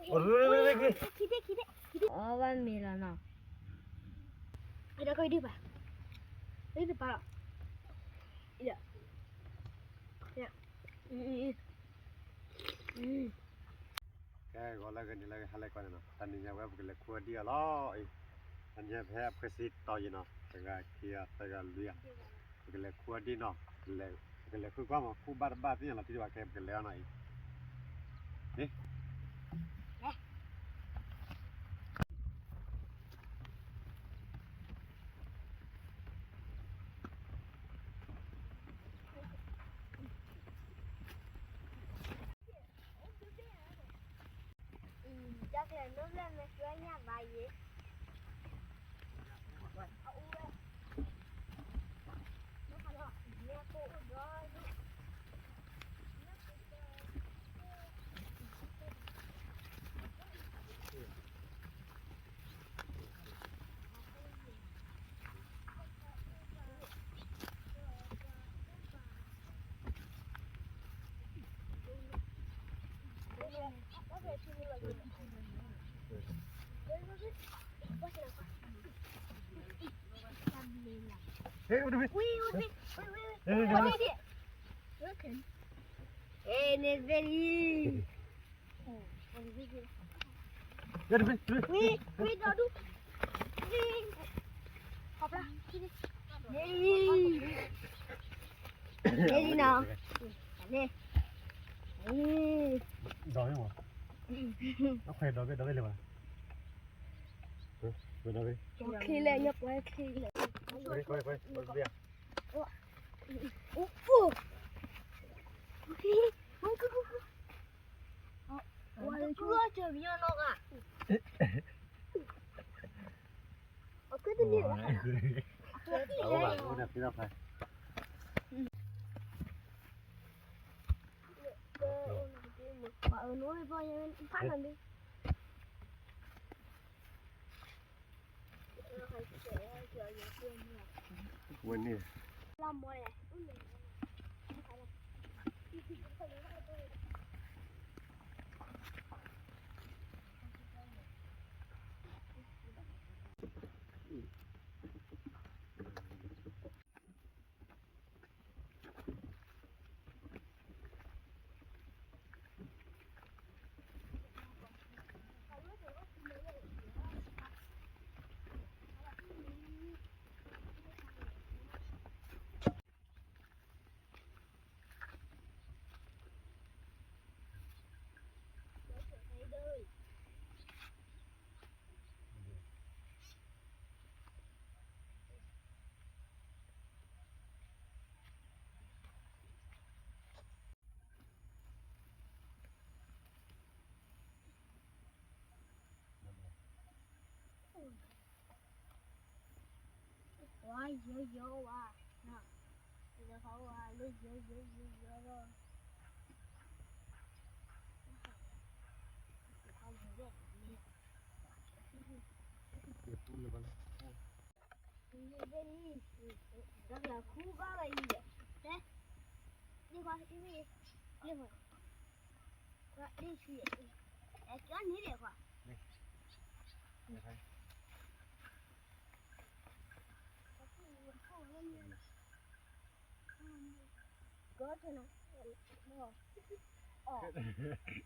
အီၣ်ဘၣ်မ့ၤလီၤနီၤ. ဒီးကဒီးဘၣ်, ဒီးတပာ်လီၤ. ကဲ ဂီၤလၢဂ့ၤ နံၤလၢဂ့ၤ ဟါလၢဂ့ၤန့ၣ်နီၤ, တနံၤညါဝဲပကလဲၤခူၣ်ဒံၣ်အီၤလီၤအံၤ, တနံၤညါဖဲအဖှဲစံတီၤယံၤနီၤ, တဂၤခံဂၤသၢဂၤလွံၢ်ဂၤ, ပကလဲၤခူၣ်ဒံၣ်နီၤ, ပကလဲၤခူၣ်ကွၢ်မး ခူၣ်ဘၣ်တဘၣ်သ့ၣ်ညါလီၤ ထံၣ်ဒံးဘၣ် ကဲပကလဲၤအီၤနီၤအံၤ, န့ၣ် ကလဲၤနိဘျဲၣ်မ့ၢ်ကညၣ်ဘၣ်ယဲ, အအိၣ်ဝဲ, မ့ၢ်အိၣ်ဒီးဒိၣ် Hey, what do we? Wait, wait, wait, wait, wait, wait. Hey, hey, hey. What is it? Look him. Hey, Neveli. What do we? Wait, wait, don't do. Hey. Hey. Hey, now. Hey. Hey. Dog, you want? Okay, dog, dog, dog. Huh? Dog, dog. Okay, let you play, okay. Wait, wait, wait, wait, wait. ဝဲန့ၣ် ဝါယိယိဝါ, ဒီးဟောဝါလၢယိယိယိယိဒီး, ဒီးခူဘၣ်လီၤအံၤ, တဲ, ဒ်ခွါ, ဒ်ခွါ, ဒ်ခွါ, အဲ ကၠီန့ၣ်ဒ်ခွါ, ကၠီန့ၣ်, အီၣ်, ကၠီန့ၣ်နီၤ. အိၣ်တတဲာ်ဒိၣ်မး, ဟ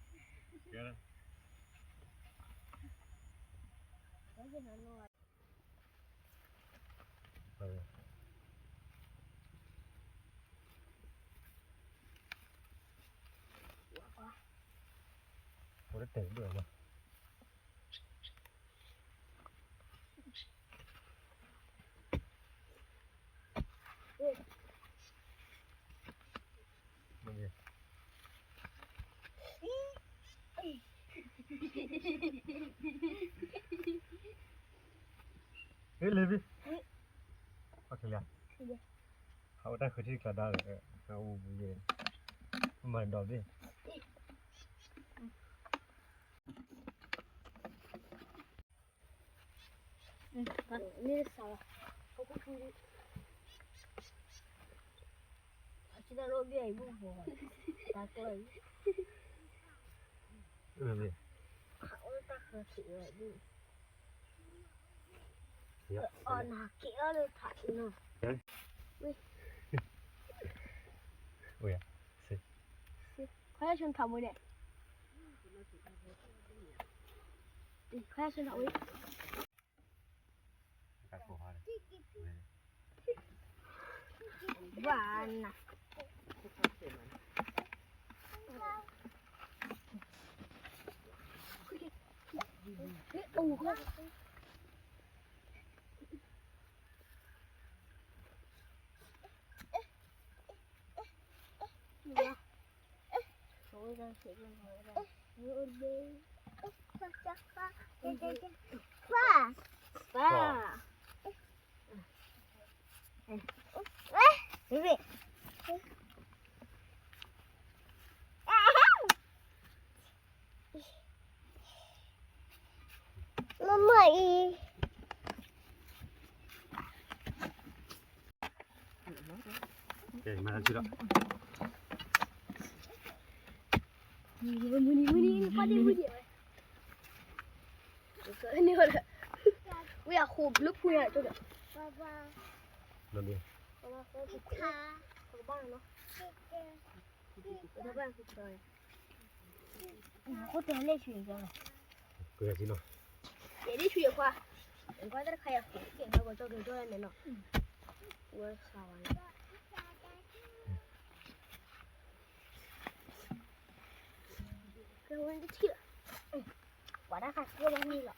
့ၣ်လၢဘ့ၣ်, ဟဲလၢ, ဟးအိၣ်တၢ်ဃုထံၣ်ကျါဒါ, ဟးအိၣ်ဘူးယဲ, မၤဒီးဘ့ၣ်. မ့ၢ်စးလီၤ, အခိၣ်ဖူ, အစံတၢ်လိၣ်ဘ့ၣ်အံၤဘိၣ်ဘိၣ်, တၢ်ကျၢၢ်အံၤ, အၢဘ့ၣ်, အီၣ်နၤက့ၤအီၣ်လၢထးနီၤ, ဝဲ, ခွဲးဆူထးဝဲဒၣ်, ခွဲးဆူထးဝဲ, ဝါနၤ, မမအံၤ, ကဲ မၤတၢ်ဆံးလီၤ, မုၢ်နံၤ မုၢ်နံၤ မုၢ်နံၤ ပှၤဒ့မုၢ်ဒ့ဝဲ, ဝဲအဃိဘျုးဖှူယၤ, ကဘၣ်နီၤ, ကဘၣ်နီၤ, ဃိတဲလၢဆူၣ်, ကဲဒ်ဆူၣ်ယခွါ, ယခွါတၢ်တခါယၤဃိကဲ ခါကီကၠီကၠီန့ၣ်နီၤ, ဝဲခါဝဲန့ၣ်, ကဲဝဲတထံၣ်လီၤ, ပှၤတၢ်ခါကဲဝဲန့ၣ်လီၤ.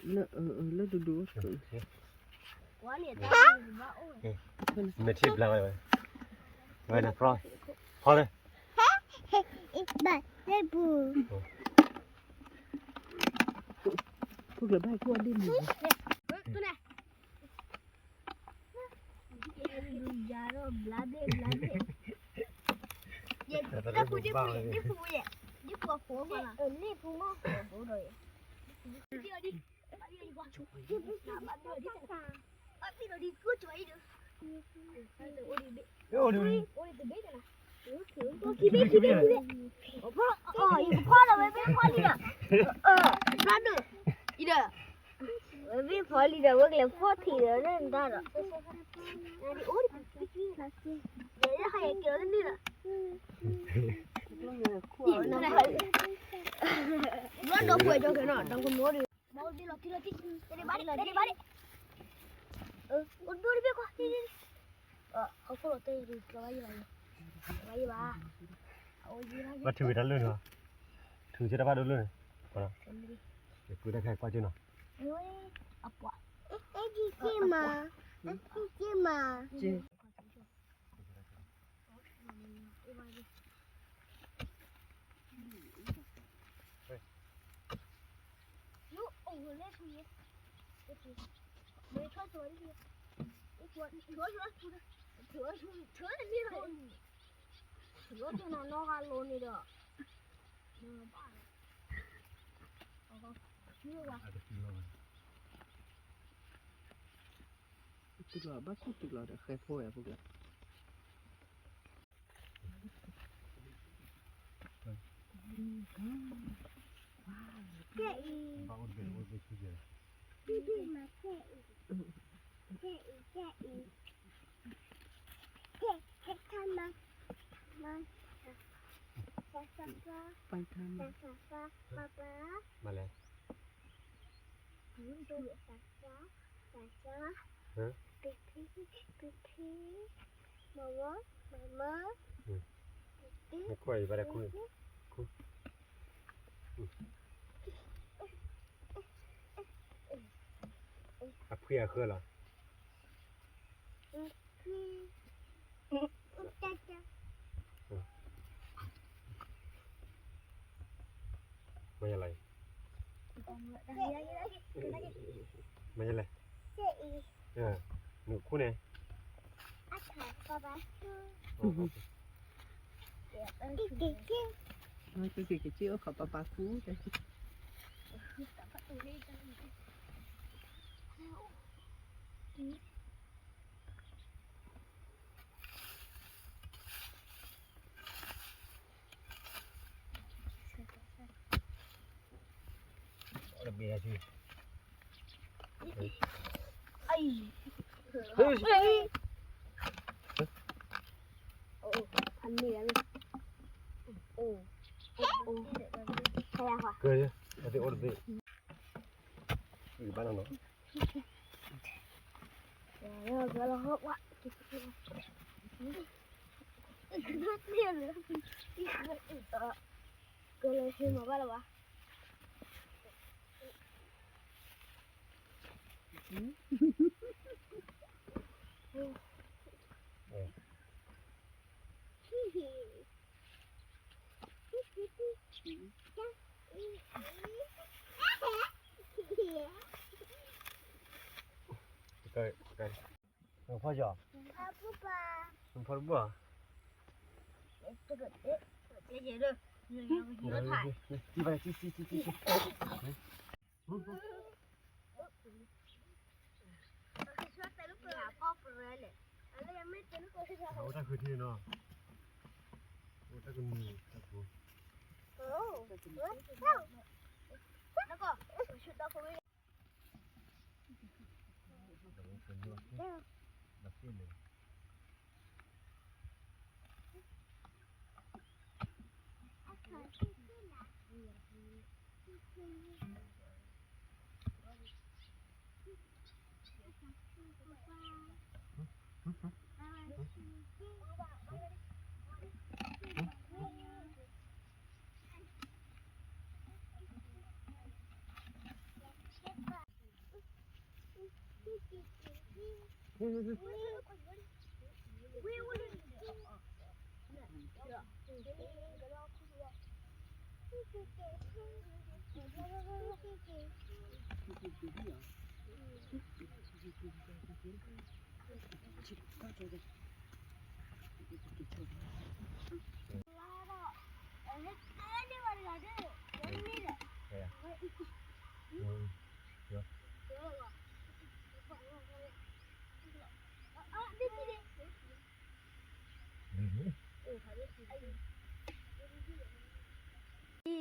လၢ လၢ လၢ လၢ လၢ အန့ၣ်အိၣ်ဒီး မ့ၢ်ထံၣ်ဘျါဝဲ, ဝဲနဖျီ, ဖျီလၢ, ဘၣ်လၢပူၤ, ဖုကလၢဘၣ်ကွၢ်ဒ်မုၢ် ယကဖီလီၤဝဲမ့ၢ်ဖီလံဒီး, ဘျီဒိၣ်, အံၤဒီး, မ့ၢ်ဖီလံဒီး ဝဲကလဲၤဖီထံးဒီးလၢနတၢ်ဒီး, ယဲဟဲယက့ၤလီၤတန့ၢ်ဒီး, ဘျီဒီးပှဲၤဒီးကဲနီၤ ဒီကနိဒီး, ဘၣ်ဒ့လီၤတံၢ်လီၤတံၢ်, တဒ့ဘၣ်ဒ့, တဒ့ဘၣ်ဒ့, အိၣ်တဘ့ၣ်တဘ့ၣ်ကွၢ်, ဟီၣ်ခိၣ်လီၤတဲာ်ယၤ, ဘၣ်ယၤဘၣ်, ဘၣ်ထုးဝဲတၢ်လၢာ်နီၤ, ထုးကဲတၢ်ဘၣ်ဒိလၢာ်, ယကုတၢ်ခဲကွၢ်က့နီၤ, အပှၤ, အဲၣ်က့မး, အဲၣ်က့မး, ယိၣ်တနီၤနီၢ်ဂၤလိၤန့ၣ်ဒီး, တုၤလီၤဘၣ်ဆူတုၤလီၤဒီး ဃဲဖိဝဲဖိကျါ, ခဲအံၤ, ဘၣ်အိၣ်တဘ့ၣ်အိၣ်တဘ့ၣ်ဆူကဲ, ခဲအံၤ, ခဲအံၤ, ခဲအံၤ, ခဲ, ခဲခါမါ, မါ, သးသးသး, ပၢ်ခါမါ, သးသးသး, ပၢ်ပၢ်, မၤလဲၣ်, သးသးသး, သးသး, ဖံဖံ, ဖံဖံ, မမ, မမ, နခွဲးအံၤဘၣ်တခူ, ခူ အဖှံအဃၢလီၤ. မ့ၢ်လဲၣ်, မ့ၢ်လဲၣ်, နခူန့ၣ်, ကက့ၤက့ၤအိၣ်ခိးပၢ်ပၢ်ခူ, ကဲ, အသ့ၣ်အိၣ်တသ့ၣ်, ဘၣ်နီၤနီၤ, ကဲလၢဟ့မၤဘၣ်လၢၤဘၣ်. ဖီယီၤ, ဖီတဘၣ်, အိၣ်တၢ်ဃုထံၣ်နီၤ, အိၣ်တၢ်ကမုာ်တၢ်ဖိ,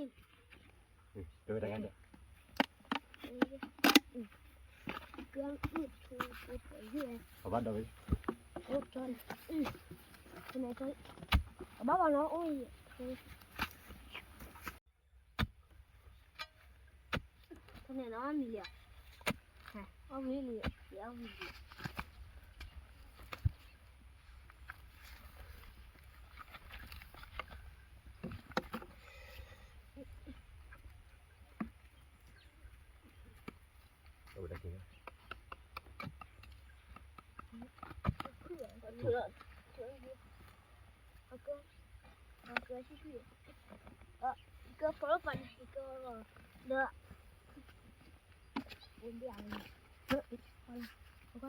ပဘၣ်ဒီးဝဲ, အဘၣ်ဘၣ်နီၤ, အိၣ် ဖဲန့ၣ်နီၤ မံၤလံ, အီၣ်ဝံၤလံ, အီၣ်ဝံၤလံ. ကဖီပၢ်န့ၣ် က, ဒီး, အိၣ်ဒံးအံၤ, ဟဲ, ဟဲ,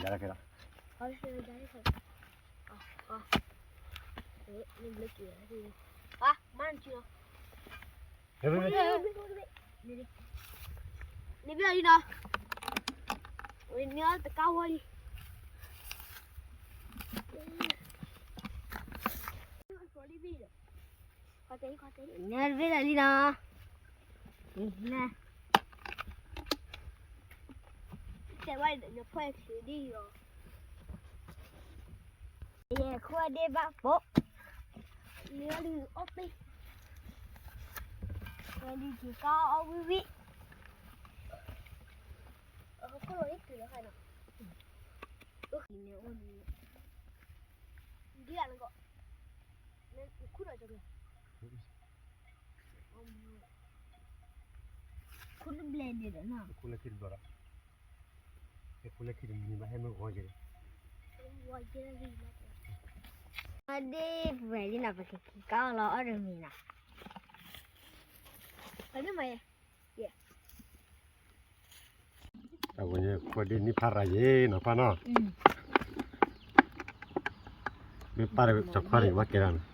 ယၤလီၤကဲလီၤ, န့ၣ်ဘျီလံနီၤ, န့ၣ်တကးဝီလံ, န့ၣ်တဘ့ၣ်လီၤလံနီၤ, တဲဝဲ နဖှဲၣ်ချ့ဒ်အံၤလီၤ, ယဲၢ်ခွဲဒ့ဘၣ်ပိာ်, လၢဒုးအီၣ်ပ့ၤ, ဝဲဒုးက့ၤကါအီၣ်ဝံၣ်ဝံၣ်, အခိၣ်လီၤအံၤတုၤလီၤခါနီၤ, အန့ၣ်အိၣ်န့ၣ်, ဒ်အလၢကီး, ခူၣ်ဒီးကၠီကလဲၣ်, ခူၣ်တဘျဲၣ်ဒံးဒီးနီၤ, ခူၣ်လၢခံတဘျီဒီး, ဟဲခူၣ်လၢခံတဘျီန့ၣ် ဘၣ်ဟဲမ့ၢ်ဂီၤက့ၤ, ဒ့ပှဲၤလံနီၤ ပကက့ၤကါအီၣ်လီၤအီၣ်တမံၤနီၤ, ပမ့ၢ်မၤယဲ, အဝဲန့ၣ် ခွါဒ်နံၣ်ဖးရၤယ့ၤနီၤ ခွါနီၤ, မ့ၢ်ပၢ်ဒီးစီၤခွါန့ၣ် ကဘၣ်ကဲဒၣ်နီၤ.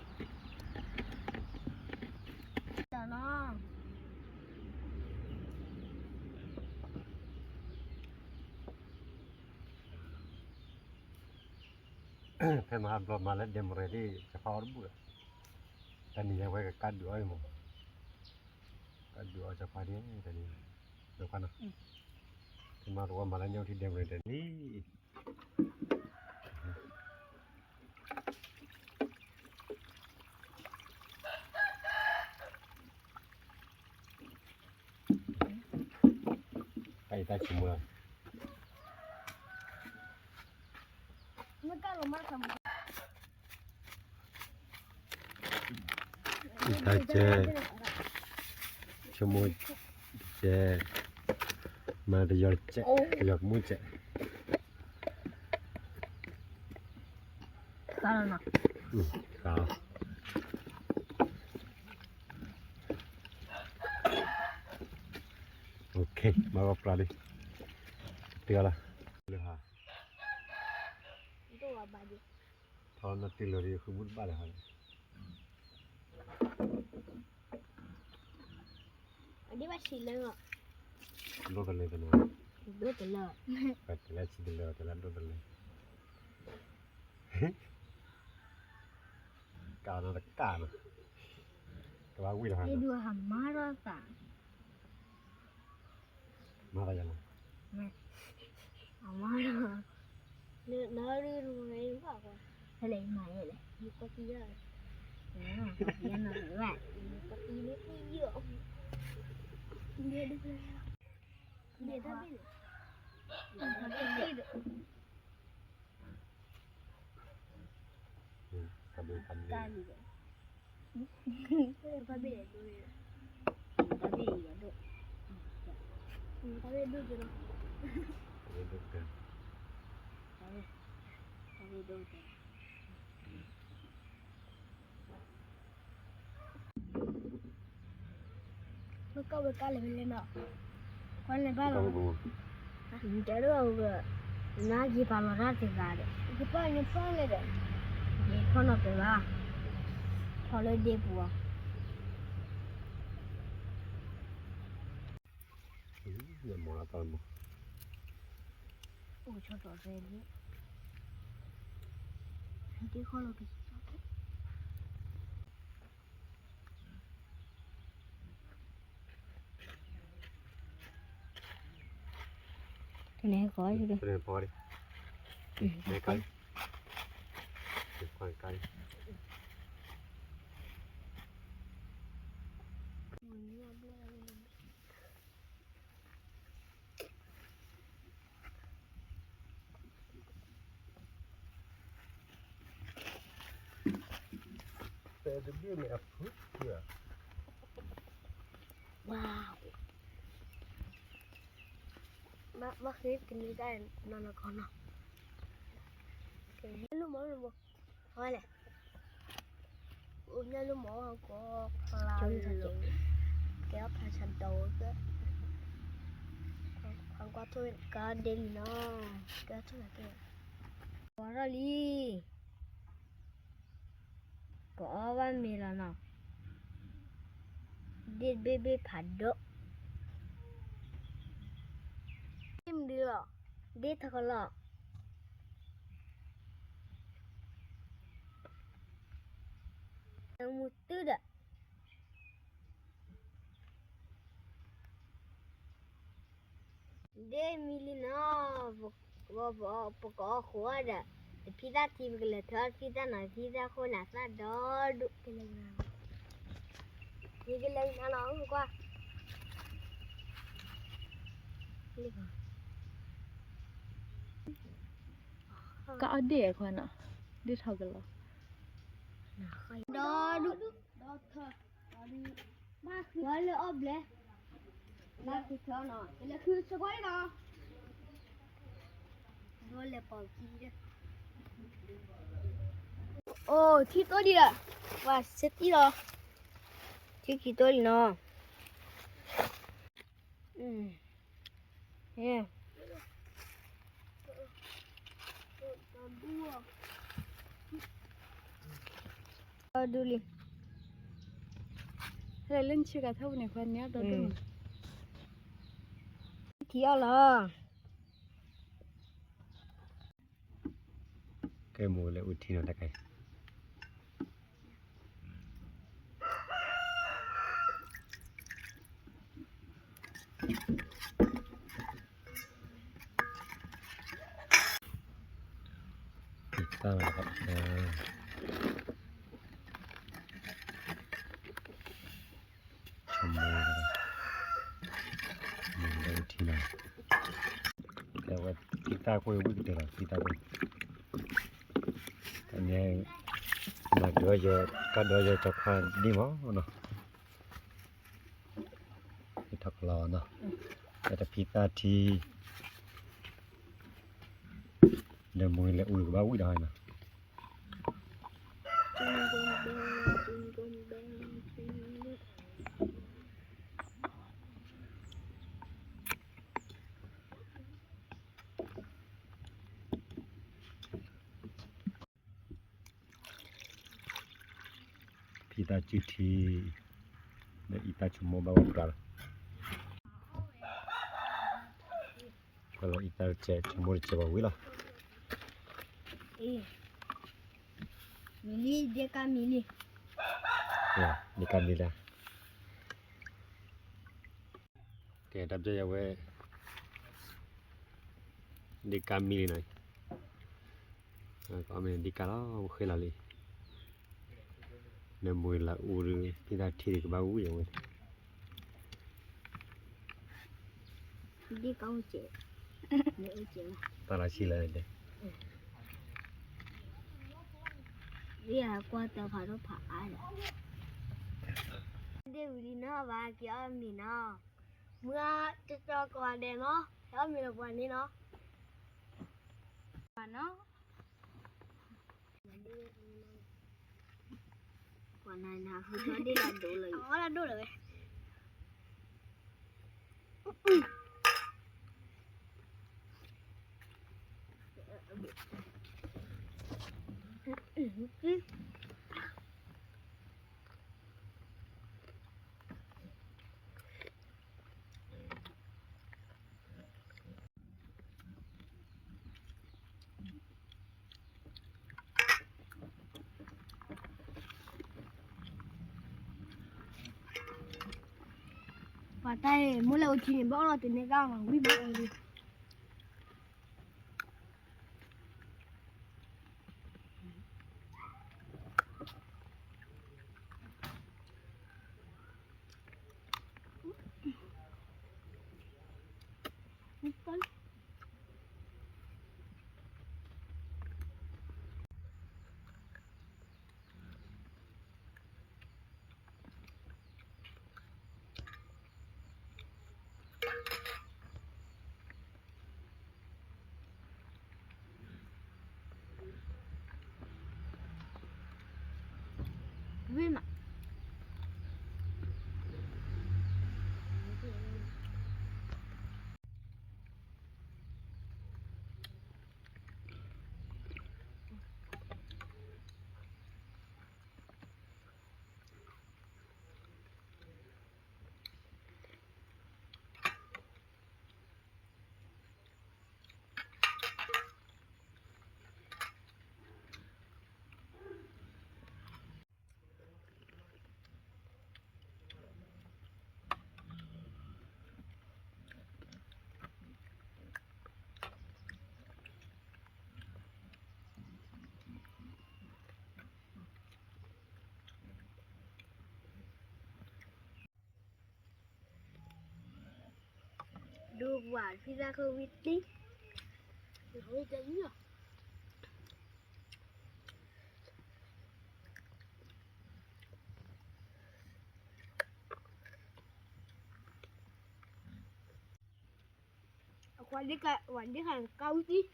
ဖဲမဟါဘျီမၤလၢဒဲမရဲၣ်ဒ် စီၤခွါအီၣ်တဘူၣ်ဒီး, တနံၤညါဝဲကကးဒုးအီၣ်အံၤမး, ကးဒုးအီၣ်စီၤခွါဒ်တနံၤ, ဒီးခွါနီၤ, ဖဲမဟါတဝီမၤလၢညၣ်ထံဒဲမရဲၣ်တနံၤ တၢ်အံၤတၢ်ဆိကမိၣ်လီၤ. တၢ်ကဲ, ဆိကမိၣ်ကဲ, မၤတယီၤကဲ, တယီၤကမူၣ်ကဲ. မၤဂီၤပြးလံ, တဂၤလီၤ, လၢဟါ, ထီၣ်နတုၤလၢၤဒီး ဃုမူၣ်တဘၣ်လၢဟါန့ၣ် အဒိဘၣ်ဆံးလၢ, ဒိၣ်တလဲတနၤ, ဒိၣ်တလဲ, ပတလဲဆံးတလဲ တလဲဒိၣ်တလဲ, ကးနီတကးနီၤ, ကဘၣ်ဝံၣ်လီၤဟါ, ဒုးဟးမၤထီၣ်သး မၤသးယၤလီၤ, အမၤလီၤ, နရူရူဘၣ်ကွၢ်, ဖဲလဲၣ်မၤယဲလဲၣ်, နကီၢ်ပံယီၤ, နကီၢ်ပံနၤရူဘၣ်, နကီၢ်ပံနကီၢ်ယီၤ, ဒဲဒိၣ်, ဒဲတၢ်ဘ့ၣ်န့ၣ်, တၢ်ဘ့ၣ်ဒိၣ်, တၢ်ဘ့ၣ်ဒိၣ်, တၢ်ဘ့ၣ်ဒိၣ်, တၢ်ဘ့ၣ်ဒိၣ်ကဲလီၤ, တၢ်ဘ့ၣ်, တၢ်ဘ့ၣ်ဒိၣ်ကဲ, မ့ၢ်ကီၢ်ဝဲကါလဲၣ်ဝဲလဲၣ်နီၤ, ကွၢ်လဲၣ်ဘၣ်လီၤ, တဲဒိၣ်အဂၤ, နက့ၤပာ်လီၤတၢ်တဂၤဒီး, ယပာ်ယပာ်လဲၣ်ဒီး, ယဖီၣ်နီၤပၢၤဘၣ်, ဖီၣ်လၢဒ့ပူၤအီၤ, မၤလီၤတၢ်မၤ, အိၣ်ဆီထီၣ်ရဲလံ, ဒ့ခီလီၤက့ၤ တန့ၣ်ဟဲကီး, တန့ၣ်ဖီၣ်, တန့ၣ်ကါ, တန့ၣ်ဖီၣ်ကါ, ဘၣ်ဃ့ကန့ၢ်တၢ်နီၢ်နီၢ်ကီၢ်နီၢ်, ကဲလၢမီၢ်လၢမီၢ်, ဟဲလဲၣ်, အိၣ်ညါလၢမီၢ်ဟီၣ်ကီၢ် ဖျါလီၤ, ကဲအီၣ်ဖျါဆါဒီးကဲ, ခွါကွၢ်ထိၣ်ကါဒ့လံနီၤ, ကဲထီၣ်လီၤကဲ, ပှၤထီၣ်လံ ကအီၣ်ဘၣ်မ့ၤလီၤနီၤ, ဒ့ၣ်တဘ့ၣ်ဘ့ၣ်ဖးဒိၣ်, ဒ့ၣ်မနုၤလီၤ, ဒ့ၣ်ထီၣ်ကလီၤ, မူတုၤဒီး ဒ့ၣ်မံလံနီၤ, ပကအီၣ်ဃိဒီး, တဖံသၣ်ထံ ပကလဲၤထၢတဖံသၣ်နီၤ, တဖံသၣ်ဃိန့ၣ်သၣ်ဒီဒူၣ်, ယကလဲၤနၤနီၤ ကွၢ်, ကအီၣ်ဒ့ၣ်ခွါနီၤ, ဒ့ၣ်ထီၣ်ကလီၤ, ဒီဒူၣ်, ဘၣ်ဃုာ်လၢအီၣ်ဘျဲၣ်, ဘၣ်ဃုာ်ထီနီၤ, လဲၤဃုာ်ဆိကွၢ်လံနီၤ, ဒိလဲၤပိာ်ခံ, အိၣ် ထံတိၢ်လံဒီး, ပှၤစတံၢ်လီၤ, ထံခံတိၢ်လံနီၤ, အ အဒူလံ, ဟဲလၢနဆ့ကၤထီၣ်ပူၤန့ၣ် ခွါန့ၣ်အဒိဒိၣ်မး, ထံအီၣ်လီၤ. ကဲ မိၢ်လဲၤအူထံနီၤတခါအံၤ, တၢ်လီၤ, ဆိကမိၣ်, မိၢ်လဲၤအူထံနီၤ, အဝဲ ဖံသၣ်ကွံာ်ဝံၣ်ကတၢၢ်လီၤ ဖံသၣ်ကွံာ်, တၢ်န့ၣ် မၤဒုးယီၤ ကၢ်ဒုးယီၤစီၤခွါဒ်မးနီၤ, ထီၣ်ကလီနီၤ, တၢ်တဖံသၣ်ထံ ဒီးမိၢ်လဲၤအူကဘၣ်ဝံၣ်ဒီးနီၤ. ဖံသၣ်စုထံ ဒီးအံသၣ်ဆိကမိၣ်ဘၣ်ဝဲကျါလီၤ. အံသၣ်တစဲး ဆိကမိၣ်တစဲးဘၣ်ဝံၤလီၤ. မံၤလံ ဒ့ကါမံၤလံ, ဒ့ကါမံၤလံ. ကဲ တၢ်ပျဲယဝဲ ဒ့ကါမံၤလံနီၤ, ကမ့ၢ်ဒ့ကါလီၤ ပဃ့လီၤလံ, နမိၢ်လၢအူဒီး ဖံသၣ်ထံဒံးကဘၣ်ဝံၣ်အဝဲ, ဒ့ကါအိၣ်စဲး, တၢ်လီၤဆံလၢဒဲး, ဒ်ကွၢ်တၢ်ဖးဒိၣ်ဖးအါဒီး, ဒ့ဝံၤလံနီၤ ဘၣ်က့ၤအီၣ်မ့ၤနီၤ, မုၢ်အါတကီကီဒဲးနီၤ ဟဲအီၣ်မ့ၤလၢပှၤန့ၣ်နီၤ, ပှၤနီၤ, ပှၤနၤနၤဃုထီၣ်ဒ့လၢဒိၣ်လၢၤ, အီၣ်လၢဒိၣ်လၢၤဝဲ. ပှၤတၢ်အံၤ မိၢ်လဲၤအူထံန့ၣ် ဘၣ်အီၣ်လီၤတုၤန့ၣ်ကမၤဝံၣ်ဘၣ်အီၤလံ. ဝံၣ်မး. Dua buah pizza ke witi. Witi ni. အခွါဒ်က ဝၤဒ်က ကဝံတံၢ်.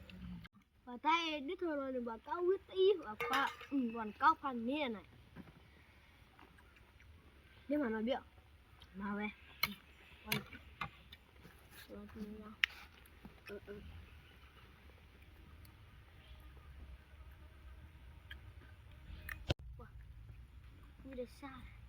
အ ပှၤတၢ်အံၤဒ်သိးလီၤန့ၣ် ပှၤကီၢ်ဝံသံ ပှၤခွါ ပှၤနကီၢ်ဖးန့ၢ်နၤ, ဒ်မၤနီၤဘၣ်, မၤဝဲ, ဝံတစၢ် မ့ၢ်လိၣ်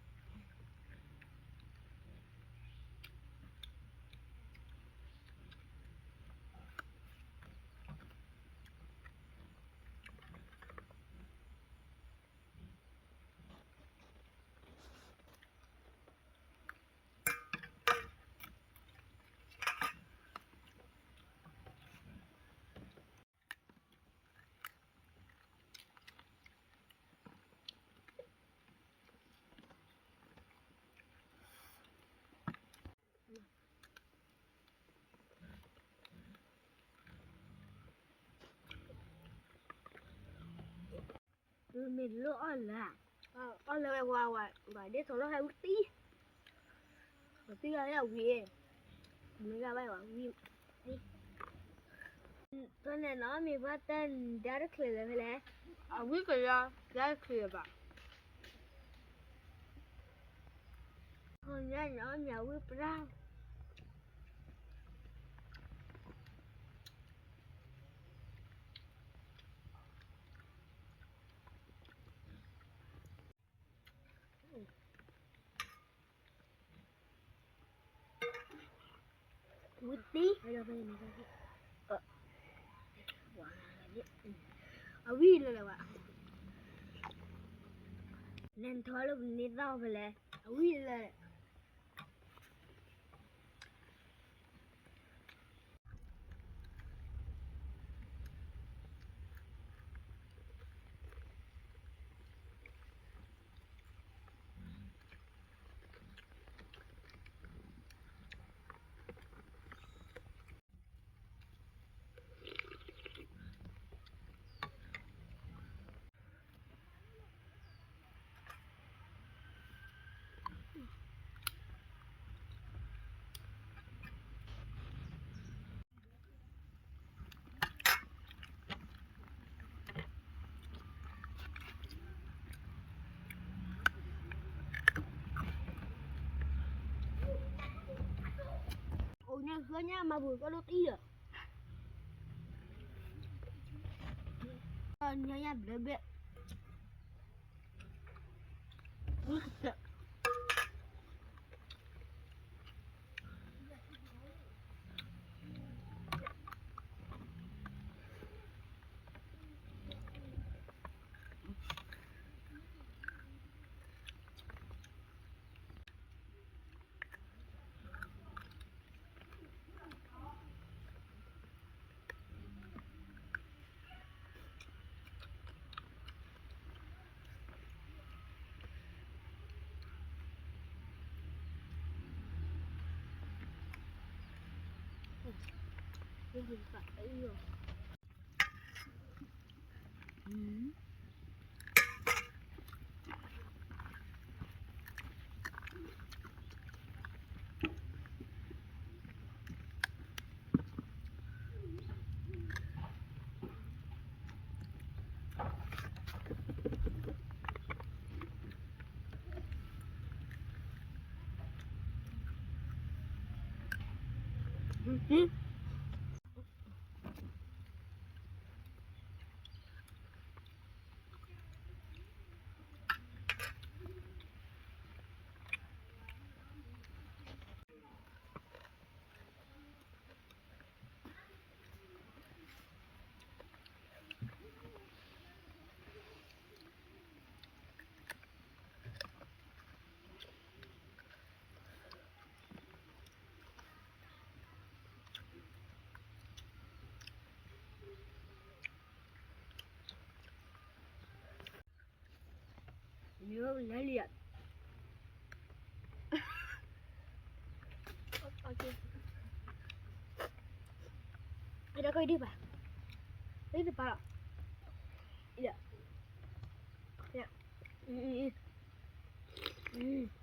အီၣ်လၢ, အီၣ်လၢဝဲဝါဝါ ဘၣ်ဒ်သိးလီၤဟဲဝံသံ, ပသံဂၤလၢအဝံၤ, မ့ၢ်ဂၤဘၣ်ဝံၤ, တန့ၣ်နီၤ မ့ၢ်ပှၤတၢ်ဒါတချုးလၢၤဖဲလဲၣ်, အဝံကလီ ဒါတချုးလၢၤဘၣ်, ခီညါနီၤ မ့ၢ်အဝံပြၢ် ဝံသံ, အဝံလၢလၢဝဲ, လဲၤထီၣ်လၢပန့ၢ်သီၣ်ဖဲလဲၣ်, အဝံလၢ အိၣ်ညါဃၢညါမၤပူၤကီၢ်ဒိၣ်တအံၤလီၤ, ညါညါဘျၢဘ့ၣ် မ့ၢ်လၢလံဧါ, အဒီကဒံးဘၣ်, ဒံးတပၤလီၤ, အံၤ, အံၤ, အံၤ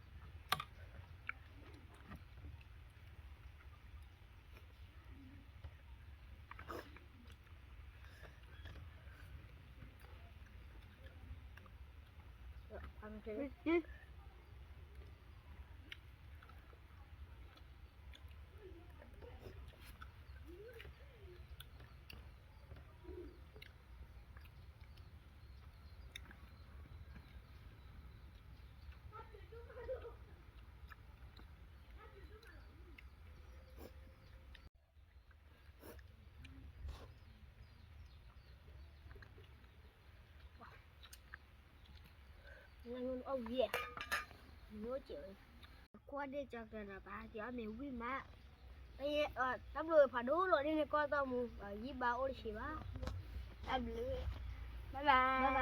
အမ့ၢ် အီၣ်ဝံၤ, မ့ၢ်အိၣ်စဲးဝဲ, ကွၢ်ဒ့ၣ်ကၠီကျၢၤဒီး ပဟဲက့ၤအီၣ်မ့ၤဝံၤမး, တၢ်ဘျုးဖးဒိၣ်လီၤဒ်န့ၣ် ကွၢ်သီမူ, ယံဘါအိၣ်တဆံးဘၣ်, တၢ်ဘျုး, bye bye.